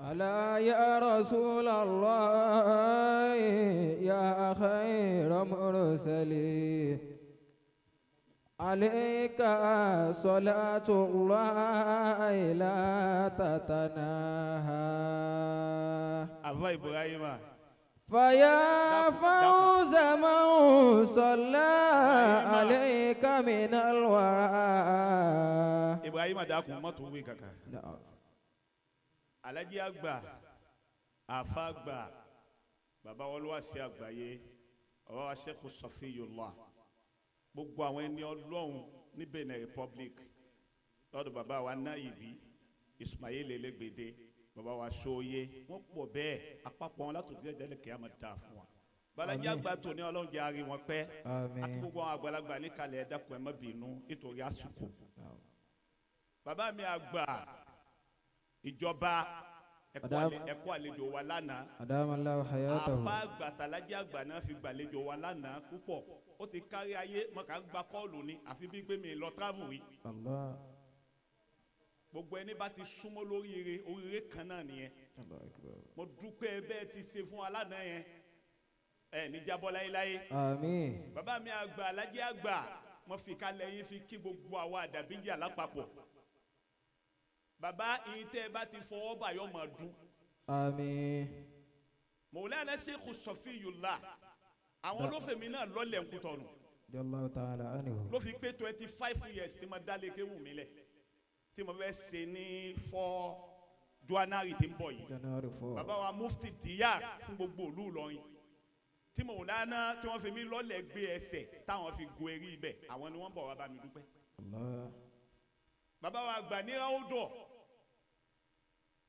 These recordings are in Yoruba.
ألا يا رسول الله يا خير مرسلين عليك صلاة الله لا تتناهى. Àfa Ibrahima. فيا فوز من صلى عليك من الورى. Ibrahima, dákun, mọ́tò wí kankan. نعم. Alájí àgbà, àfa àgbà, bàbá wọn ló wá sí àgbáyé, bàbá wa Sheikh Safiyullah, gbogbo àwọn ẹni Ọlọ́run ní Benin Republic, lọ́dọ̀ bàbá wa Náìbí Ismail Elégbèdé, bàbá wa Sóyè, wọ́n pọ̀ bẹ́ẹ̀. Àpapọ̀ wọn látòkè jẹ́jẹ́ kí a máa dà fún wa. Balaji àgbà tó ní Ọlọ́run jẹ́ àárín wọn pẹ́. Àmín. Àti gbogbo àwọn àgbàlagbà níkàlẹ̀, ẹ dákun, ẹ má bínú nítorí àsìkò. Bàbá mi àgbà ìjọba, ẹ kú àlejò wa lánàá. أدام الله حياته. Àfa àgbà tàlájì àgbà náà fi gbàlejò wa lánàá púpọ̀. Ó ti kárí ayé mọ, kà ń gba call ni, àfi bí pé mi lọ travel rí. الله. Gbogbo ẹni bá ti súnmọ́ lóríire, oríire kan náà nìyẹn. الله أكبر. Mo dúpẹ́ bẹ́ẹ̀ ti ṣe fún wa lánàá yẹn, ẹ ní jábọ́ láéláé. آمين. Bàbá mi àgbà, alájẹ àgbà, mo fi kalẹ̀ yín fi kí gbogbo àwa àdàbíjà lápapọ̀. Bàbá yín, tẹ́ ẹ bá ti fọwọ́ bà, yọ máa dún. آمين. Mọ̀lẹ́nà Sheikh Safiyullah, àwọn olófèmí náà lọ́lẹ̀ ńkútọ̀nù. رضي الله تعالى عنه. Ló fi pé 25 years tí mo dálé kéwù mi lẹ̀, tí mo fẹ́ ṣe ní 4 January tí ń bọ̀ yìí. January 4. Bàbá wa mufti díyà fún gbogbo ìlú Ìlọrin, tí Mọ̀lánà tí wọ́n fi mí lọ́lẹ̀ gbé ẹsẹ̀ táwọn fi gun eré ibẹ̀, àwọn ni wọ́n bọ̀ wá bá mi dúpẹ́. Allah. Bàbá wa gbà ní ráúdọ̀,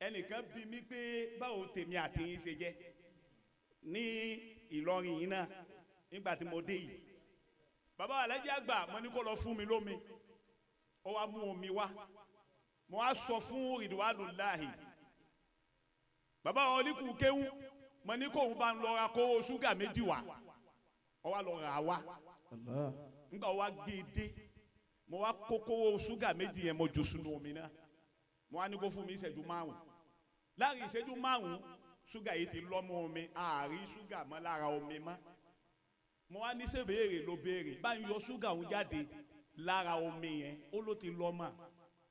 ẹnìkan bí mi pé báwo tèmi àti yín ṣe jẹ́ ní Ìlọrin yìí náà. Nígbà tí mo dé yìí, bàbá wa alájí àgbà, mo ní kó lọ fún mi lómi. Ó wá mú omi wá. Mo wá sọ fún Ridwanullahi, bàbá wa oníkù kéwú, mo ní kóun bá ń lọ ra kówó ṣúgà 2 wá. Ó wá lọ rà wá. Allah. Nígbà wá gbé e dé, mo wá kó kówó ṣúgà 2 yẹn, mo jù sínú omi náà. Mo wá ní kó fún mi ìṣẹ́jú 5. Láàrin ìṣẹ́jú 5, ṣúgà yìí ti lọ́ mọ́ omi, àárí ṣúgà mọ́ lára omi mọ́. Mo wá ní ṣé béèrè ló béèrè bá ń yọ ṣúgà òun jáde lára omi yẹn? Ó ló ti lọ́ mọ́.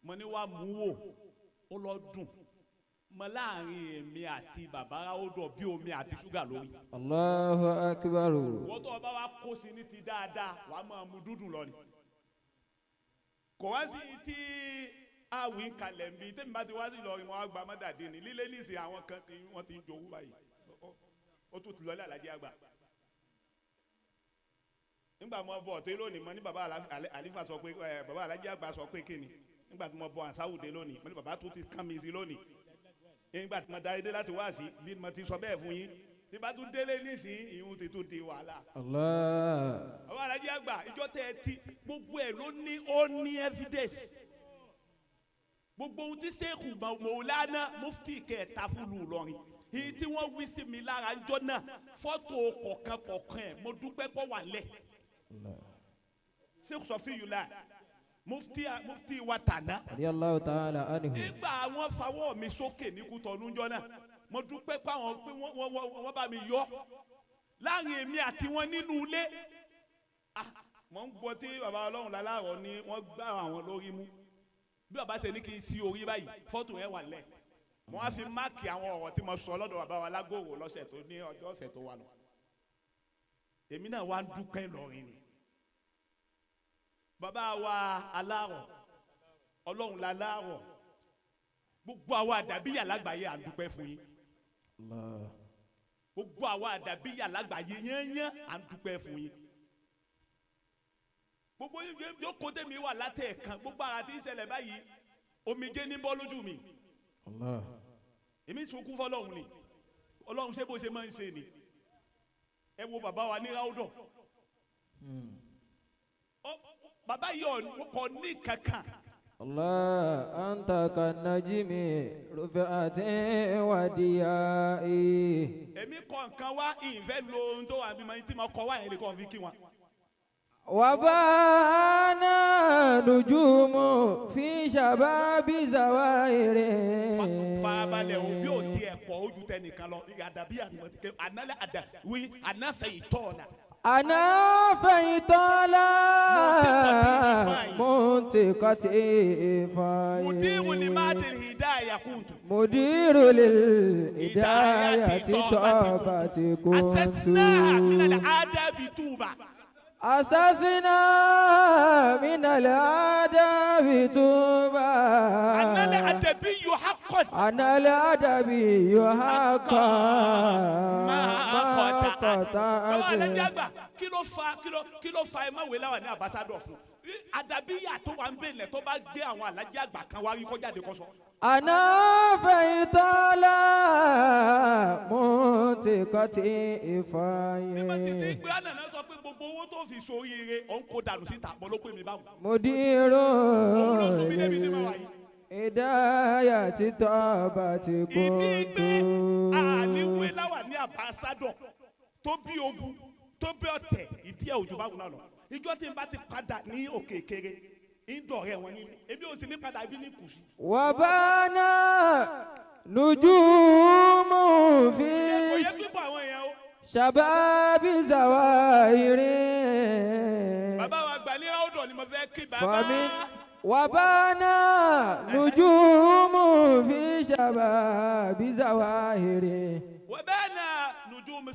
Mo ní wá mú wò, ó lọ dùn mọ́. Láàrin èmi àti bàbá ráwọ́dọ̀, bí omi àti ṣúgà lórí. Allahu akbar. Wọ́n tó o bá wa kó sí ní ti dáadáa, wàá máa mu dúdú lọ ni. Kò wá sí tí àwìn kalẹ̀ ń bi tẹ́mi bá ti wá sí Ìlọrin, wọn á gba mọ́dàdé ni lílé níìsín. Àwọn kan tí wọ́n ti ń jowú báyìí, ó tún ti lọlé àlájẹ àgbà. Nígbà mo bọ̀ tó lónìí, mo ní bàbá àlífà sọ pé ẹ bàbá alájẹ àgbà sọ pé kíni. Nígbà tí mo bọ̀ àsáwùdé lónìí, mo ní bàbá tó ti kán mi sí lónìí. Nígbà tí mo darí dé láti wá sí bí mo ti sọ bẹ́ẹ̀ fún yín, tí bá tún délé nísìnyí, ìhun ti tún di wàhálà. Allah. Àwọn alájí àgbà, ìjọ tẹ ẹ ti gbogbo ẹ ló ní, ó ní evidence. Gbogbo ohun tí Sheikh Maulana mufti kẹta fún lu Ìlọrin, èyí tí wọ́n wí sí mi lára ńjọ́ náà, fọ́tò kọ̀ọ̀kan kọ̀ọ̀kan ẹ̀, mo dúpẹ́ pọ̀ wà lẹ̀. Allah. Sheikh Sọfíyùlá, mufti wa tàná, Radiyallahu ta'ala anhu. nígbà àwọn fawọ́ mi sókè ní Kútọ́nù ńjọ́ náà, mo dúpẹ́ pé àwọn pé wọ́n bá mi yọ láàrin èmi àti wọn nínú ilé. Ah, mo ń gbọ́ tí bàbá Ọlọ́run láláàrọ̀ ni wọ́n gbá àwọn lórí mú. Bí bàbá ṣe ní kí n sí orí báyìí, fọ́tò yẹn wà lẹ̀. Mo wá fi mark àwọn ọ̀rọ̀ tí mo sọ lọ́dọ̀ bàbá wa lágòrò lọ́sẹ̀ tó ní ọjọ́ ọ̀sẹ̀ tó wà lọ. Èmi náà wá ń dúpẹ́ lọ́rin ni bàbá wa aláàrọ̀, Ọlọ́run láláàrọ̀, gbogbo àwa àdàbíyà lágbàáyé, à ń dúpẹ́ fún yín. Allah. Gbogbo àwa àdàbíyà lágbàáyé yányán, à ń dúpẹ́ fún yín. Gbogbo yóò kó tèmi wà látẹ̀ẹ̀kan. Gbogbo ara tí ń ṣẹlẹ̀ báyìí, omijé ní bọ́ lójú mi. Allah. Èmi sunkún fọlọ́run ni. Ọlọ́run ṣé bó ṣe máa ń ṣe ni. Ẹ wo bàbá wa ní ráúdọ̀. Bàbá yìí kò ní kankan. Allah anta kan-najmi rufi'atin wa diya'i. Èmi kọ nǹkan wá, ìfẹ́ lo ohun tó wà bímọ tí mo kọ wá yẹn lè kọ́ fi kí wọn. وبانا نجوم في شباب زوائر. Farabalẹ̀ o, bí o tiẹ̀ pọ̀ ojú tẹ nìkan lọ, àdàbí ànálẹ̀ àdà wí ànáfẹ́ ìtọ́ọ̀nà. أنا فيطالا منطقة مدير لماد الهداية كنت. مدير للهداية طابة كنت. أسسناها من الآداب توبة. أسسنا من الآداب توبة. أنا الأدبي حقا. أنا الأدبي حقا. ما قطعت. Bàbá alájà àgbà, kí ló fa kí ló fa ẹ má wé láwà ní ambassador fún àdàbíyà tó wà ń bẹ̀lẹ̀ tó bá gbé àwọn alájà àgbà kan wá rí kọjáde kó sọ. أنا فيطالا منطقة Bí mo ti ti إفاي. gbé ànàná sọ pé gbogbo owó tó fi soríire òun kó dànù síta bọ́ ló pè mí báwọn. مدير Òun ló sún mi débi tí mo wà yìí. هداية طابة Ìdí كنت. pé àníwé láwà ní ambassador tó bí ogun tó bí ọ̀tẹ̀ ìdí ẹ̀ òjò báwọn náà lọ. Ìjọ tí n bá ti padà ní òkè kéré ìdọ̀rẹ́ wọn nílé ebi ò sì ní padà ibi ní kùsì. وبانا نجوم في Kò yẹ pípọ̀ àwọn èèyàn o. شباب زوائر. Bàbá wa gbàlẹ́ ọ̀dọ̀ ni mo fẹ́ kí bàbá. فمن وبانا نجوم في شباب زواهر. وبانا نجوم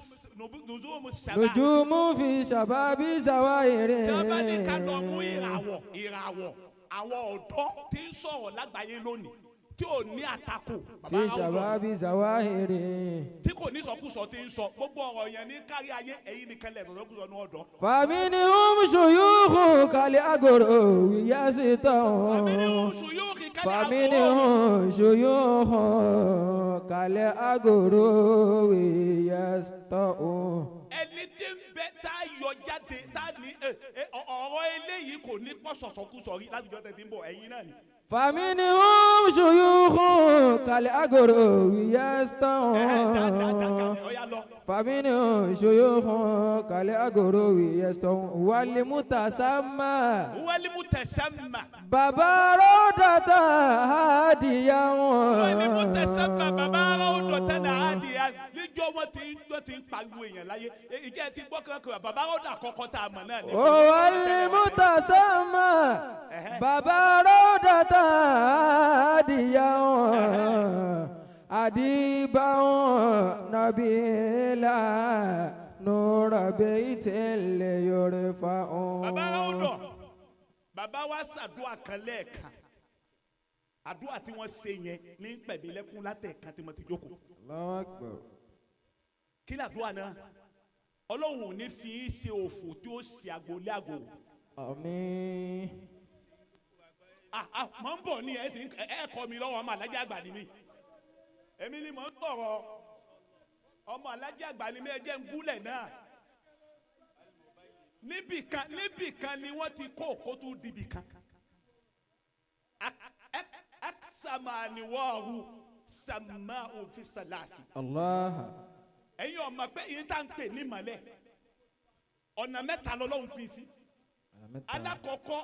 نجوم الشباب. نجوم في شباب زواهر. Tí wọ́n bá ní ká lọ mú ìràwọ̀ ìràwọ̀ àwọn ọ̀dọ́ tí ń sọ̀rọ̀ lágbàáyé lónìí tí ò ní àtakò bàbá في ọ̀dọ́ شباب زواهر. tí kò ní sọkúsọ tí ń sọ gbogbo ọ̀rọ̀ yẹn ní kárí ayé ẹ̀yin nìkan lẹ̀ sọ̀rọ̀kúsọ ní ọ̀dọ́. فمنهم شيوخ كالأغرو يسطون. فمنهم شيوخ فمنهم شيوخ كالأغرو يسطون. Ẹni tí ń bẹ tá a yọ jáde tá a ní ọ̀rọ̀ eléyìí kò ní pọ̀ sọ̀sọ̀kúsọ rí láti jọ́ tẹ̀ tí ń bọ̀ ẹ̀yin náà ni. فمنهم شيوخ كالأغرو يسطون. Dáadáa ọ̀ya lọ. فمنهم شيوخ كالأغرو يسطون والمتسمى. والمتسمى. بابا روضة هاديا. والمتسمى bàbá Ráúdọ̀ tẹ́lẹ̀ àdìyà níjọ́ wọ́n ti wọ́n ti ń pariwo èèyàn láyé ìjẹ́ ti gbọ́ kankan bàbá Ráúdọ̀ àkọ́kọ́ tá a mọ̀ náà ni. والمتسمى بابا روضة هاديا أديبا نبيلا نور بيت يرفع. Bàbá Ráúdọ̀ bàbá wa ṣàdúrà kan lẹ́ẹ̀kan, àdúrà tí wọ́n ṣe yẹn ní pẹ̀mí lẹ́kún látẹ̀kan tí mo ti jókòó. Allahu Akbar. Kí làdúrà náà? Ọlọ́run ò ní fi í ṣe òfò tí ó ṣe agboolé àgò. Àmín. Ah ah, mọ̀ ń bọ̀ ní ẹ̀ sì ẹ̀ kọ́ mi lọ́wọ́, ọmọ alájà àgbà ni mí. Èmi ni mò ń sọ̀rọ̀, ọmọ alájà àgbà ni mí, ẹ jẹ́ ń gúnlẹ̀ náà. Níbìkan níbìkan ni wọ́n ti kó kó tún dibìkan. Aksamaniwọ́ọ̀rù sàmà òfin sàlàsì. Allah. Ẹ̀yin ọmọ pé yìí tá ń pè ní ìmọ̀lẹ̀ ọ̀nà mẹ́ta lọ́lọ́run pín sí. Alákọ̀ọ́kọ́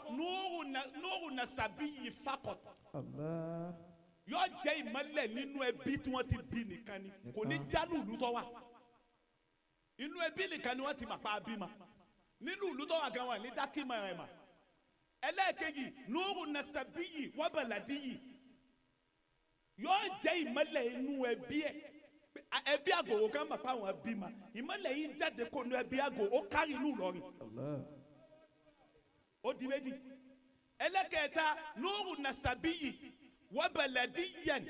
núrù nàṣàbí yìí fakọ̀t. Allah. Yóò jẹ́ ìmọ̀lẹ̀ nínú ẹbí tí wọ́n ti bí nìkan ni, kò ní jálù ìlú tó wà. Inú ẹbí nìkan ni wọ́n ti mà pa bímọ. Nínú ìlú tó wà gan wọn ní dákìmọ̀ rẹ̀ mà. Ẹlẹ́ẹ̀kejì núrù nàṣàbí yìí wọ́bẹ̀lẹ́dì yìí yóò jẹ́ ìmọ̀lẹ̀ inú ẹbí ẹ̀. Ẹbí àgòwò kan mà pa àwọn bímọ. Ìmọ̀lẹ̀ yìí jáde kó nu ẹbí àgò ó kárí inú Ìlọrin. Allah. Ó di méjì. Ẹlẹ́kẹ̀ẹ́ta núrù nàṣàbíyì wọ́bẹ̀lẹ́díyàn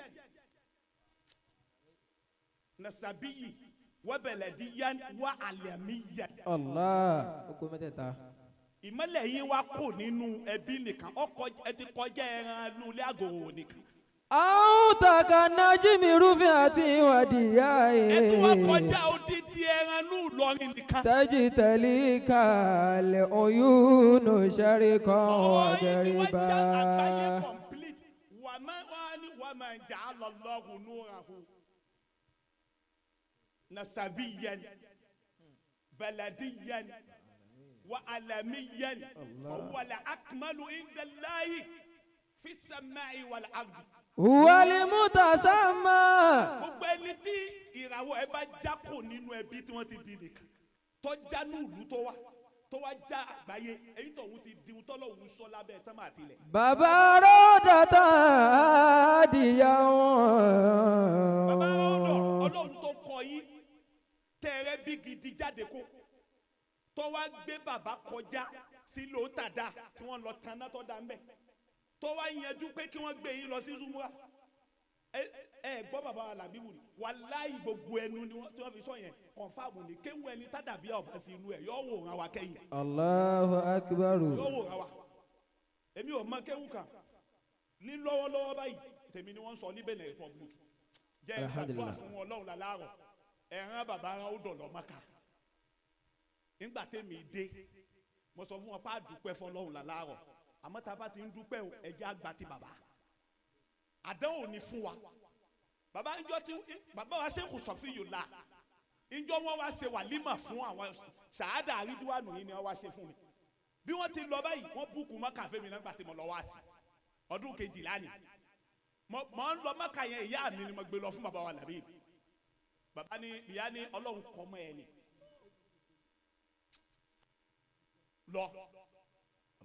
nàṣàbíyì wọ́bẹ̀lẹ́díyàn wà àlẹ́míyàn. Allah. Ó kó mẹ́tẹ̀ẹ̀ta. Ìmọ̀lẹ̀ yìí wá kò nínú ẹbí nìkan, ọkọ ẹ ti kọjá ẹran inú ilé àgòwò nìkan. Àwọn tàkà nájímì rúfin àti ìwádìí Ẹ tún wá kọjá odidi ẹran inú Ìlọrin nìkan. Tẹ́jì tẹ̀lé kalẹ̀ oyún sẹ́rí kan Ọ̀rọ̀ yìí ti wá ọ̀gẹ̀rìbá. já àgbáyé complete. Wà má wá ní wà máa jà á lọ lọ́hùn núrahu. Nasabiyan, baladiyan, wa alamiyan fahuwa al-akmalu inda Allahi fi samai wal ardi. Wal mutasamma. Gbogbo ẹni tí ìràwọ̀ ẹ bá jákò nínú ẹbí tí wọ́n ti bí nìkan tó já ní ìlú tó wá tó wá já àgbáyé èyí tó ń ti di ohun tọ́lọ́hún sọ lábẹ́ sánmà àtìlẹ̀. Bàbá rọ́dà tá a dìyà wọn. Bàbá rọ́dọ̀ ọlọ́run tó kọ yín tẹ̀rẹ́ bí gidi jáde kó tó wá gbé bàbá kọjá sí lóòótàdá tí wọ́n lọ taná tó dá ń bẹ̀ tó wá yanjú pé kí wọ́n gbé yín lọ sí Zumura. Ẹ gbọ́ bàbá wa làbíwù ni wàláhì gbogbo ẹnu ni tí wọ́n fi sọ yẹn kọ̀nfàmù ni kéwù ẹni tádàbí ọba sí inú ẹ̀ yọ wòran wa kẹ́yìn. Allahu akbar. Yọ wòran wa. Èmi ò mọ kéwù kan ní lọ́wọ́lọ́wọ́ báyìí tèmi ni wọ́n sọ ní Benin Republic jẹ́ ìṣàdúrà fún ọlọ́run láláàrọ̀ ẹ̀ràn bàbá ara ó dọ̀lọ́ mọ́ka nígbà tèmi dé mo sọ fún wọn pé àdúpẹ́ fọlọ́run láláàrọ̀ àmọ́ tá a bá ti ń dúpẹ́ ẹ̀jẹ̀ àgbà ti bàbá àdánwò ni fún wa. Bàbá ńjọ tí bàbá wa ṣe kò sọ fún yòó la ńjọ wọn wá ṣe wàlímà fún àwọn sàádà àrídúwànù yìí ni wọn wá ṣe fún mi bí wọn ti lọ báyìí wọn búùkù mọ́kà fẹ́mi náà gbà tí mo lọ wá sí ọdún kejìlá ni mo ń lọ mọ́kà yẹn ìyá mi ni mo gbé lọ fún bàbá wa làbí bàbá ni ìyá ni ọlọ́run kọ́ mọ́ ẹ ni lọ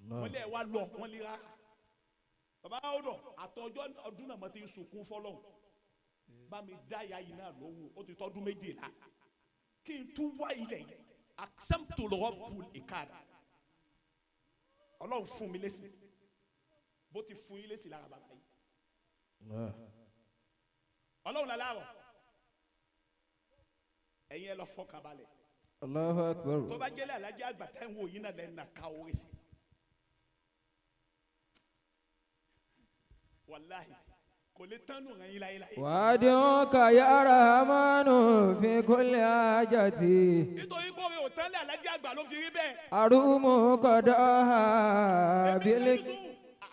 wọ́n lé wa lọ wọ́n lé ra bàbá ọdọ àtọjọ ọdún náà mo ti ń sunkún fọlọ́hún bá mi dá ìyá yìí náà lówó ó ti tọ́dún méjìlá kí n tún wá ilẹ̀ yìí accept lọ́wọ́ pool ìkàdà ọlọ́run fún mi lésì bó ti fún yín lésì lára bàbá yìí ọlọ́run làlárọ̀ ẹ̀yin ẹ lọ fọkàn balẹ̀. Allahu akbar. Tó bá jẹ́lẹ̀ alájẹ́ àgbà tẹ́ ń wò yín náà lẹ́nu náà ká orí sí. Wàláhì kò lè tán nù rẹ̀ yín láyéláyé. Wàdùnkà ya Rahmanu fi kulli hajati. Nítorí pé orin ò tán lé alájẹ́ àgbà ló fi rí bẹ́ẹ̀. Àrùmù kọ̀dọ̀ ha bílí.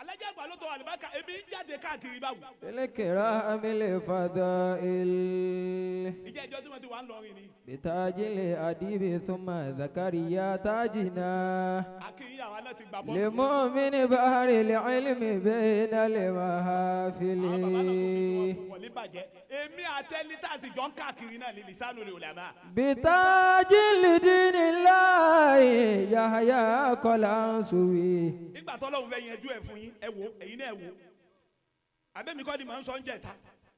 Alájẹ́ àgbà ló tọ àlùbáríkà èmi ń jáde káàkiri báwo. Bilikirami fadail. Ìjẹ́ ìjọ tí wọ́n ti wà ń lọrin ni. Bitajili adibi thumma Zakariya tajina. Akínyìn àwa náà ti gbà bọ́. Limumini bahari ilmi bayna limahafili. Àwọn bàbá náà tó fi wọn wọlé bàjẹ́. Èmi àtẹni tá a sì jọ ń káàkiri náà ní lisanu ulama. Bitajili dinillahi Yahya Qalansuwi. Nígbà tọ́lọ́run fẹ́ yanjú ẹ̀ fún yín, ẹ wò, ẹ̀yin náà ẹ wò. Àbẹ́mi kọ́ ni màá ń sọ ń jẹ̀ta.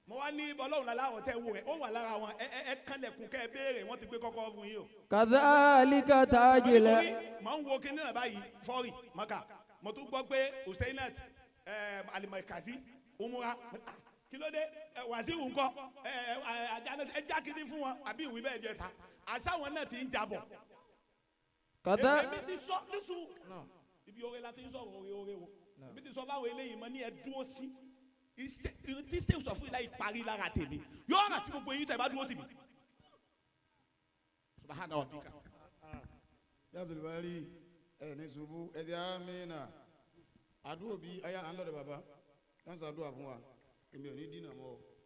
Mo wá ní ọlọ́run láláwọ̀ tẹ́ wo rẹ̀ ó wà lára wọn ẹ ẹ kánlẹ̀kùn kẹ́ ẹ béèrè wọ́n ti gbé kọ́kọ́ fún yín o. Kadhalika tajila. Màá ń wo kíní náà báyìí fọ́ọ̀rì mọ́kà mo tún gbọ́ pé Hussainat Alimọ̀kazi umura kí ló dé Wàsíù ńkọ́ ẹ já kíní fún wọn àbí ìwé bẹ́ẹ̀ jẹ ta àṣà wọn náà ti ń jabọ̀. Èmi ti sọ nísù ibi oore la ti ń sọ̀rọ̀ oore oore o èmi ti sọ fáwọn eléyìí mọ ní ẹ dúró sí tí sèw sọ fún ilá ìparí lára tèmi yóò rà sí gbogbo eyín tẹ bá dúró tì mí. Subahana wa bika. Abdulbari ẹ ní ṣubú ẹ ti amina àdúrò bíi aya à ń lọ́dọ̀ bàbá kánsá àdúrà fún wa èmi ò ní dínà mọ́ o.